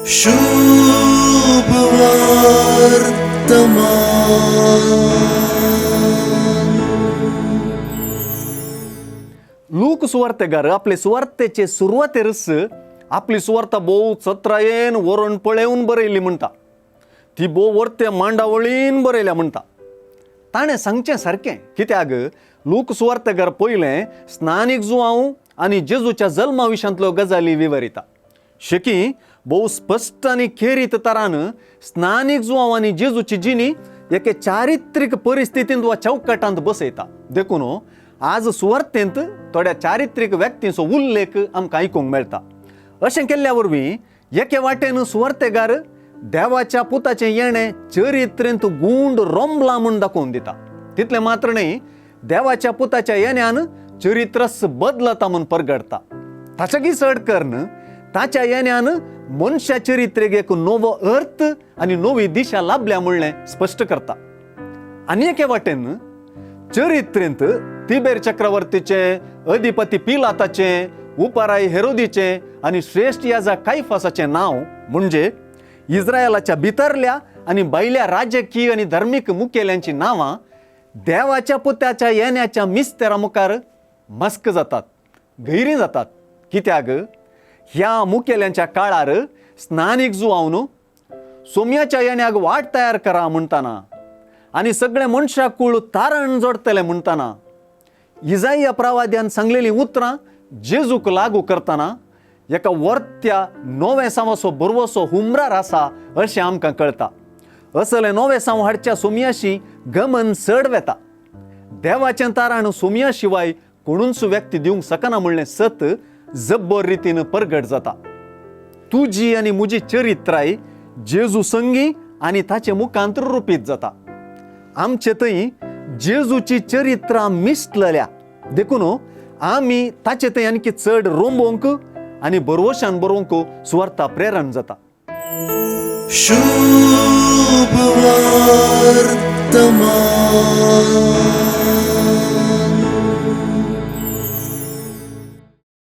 शुभ वर्तमान. लूक सुवार्तेगार आपले सुवार्तेचे सुरवातेरच आपली सुवार्ता भोव चत्रायेन वरण पळेवन बरयली म्हणटा. ती भोव वर्ते मांडावळीन बरयल्या म्हणटा. ताणें सांगचें सारकें, कित्याक लूक सुवार्तेगार पयलें स्नानीक जुवांव आनी जेजूच्या जल्मा विशांतल्यो गजाली विवरिता. शेकी भोव स्पश्ट आनी खेरीत तरान स्नानीक जुवांव आनी जेजूची जिणी एके चारित्रीक परिस्थितींत वा चौकटांत बसयता. देखून आज सुवार्तेंत थोड्या चारित्रीक व्यक्तींचो उल्लेख आमकां आयकूंक मेळटा. अशें केल्ल्या वरवीं एके वाटेन सुवार्तेगार देवाच्या पुताचें येणें चरित्रेंत गूंड रोमलां म्हूण दाखोवन दिता. तितलें मात्र न्हय, देवाच्या पुताच्या येण्यान चरित्रस बदलता म्हूण परगडटा. ताच्याकी चड करून ताच्या येण्यान मनशा चरित्रेक एक नवो अर्थ आनी नवी दिशा लाभल्या म्हणलें स्पश्ट करता. आनी एके वाटेन चरित्रेंत तिबेर चक्रवर्तीचे, अधिपती पिलाताचे, उपराय हेरोदीचे आनी श्रेश्ठ याजा कायफासाचें नांव म्हणजे इस्रायलाच्या भितरल्या आनी भायल्या राजकीय आनी धर्मीक मुखेल्यांची नांवां देवाच्या पुताच्या येण्याच्या मिस्तेरा मुखार मस्क जातात, गैरी जातात. कित्याक ह्या मुखेल्यांच्या काळार स्नानीक जुवावन सोम्याच्या येण्याक वाट तयार करा म्हणटाना आनी सगळे मनशाक कूळ तारण जोडटले म्हणटाना इजाया प्रवाद्यान सांगलेलीं उतरां जेजूक लागू करतना एका वर्त्या नवें सावाचो बरवसो हुमरार आसा अशें आमकां कळटा. असलें नवें साव हाडच्या सोमयाशी गमन चड वेता. देवाचें तारण सोमया शिवाय कोणूच व्यक्ती दिवंक शकना म्हणलें सत जब्बर रितीन परगट जाता. तुजी आनी म्हजी चरित्राय जेजू संगी आनी ताचे मुखांत रुपीत जाता. आमचे थंय जेजूची चरित्रां मिसलल्या देखून आमी ताचे थंय आणखी चड रोंबोवंक आनी बरवशान बरोवंक सुवार्ता प्रेरण जाता. शुभ वर्तमान.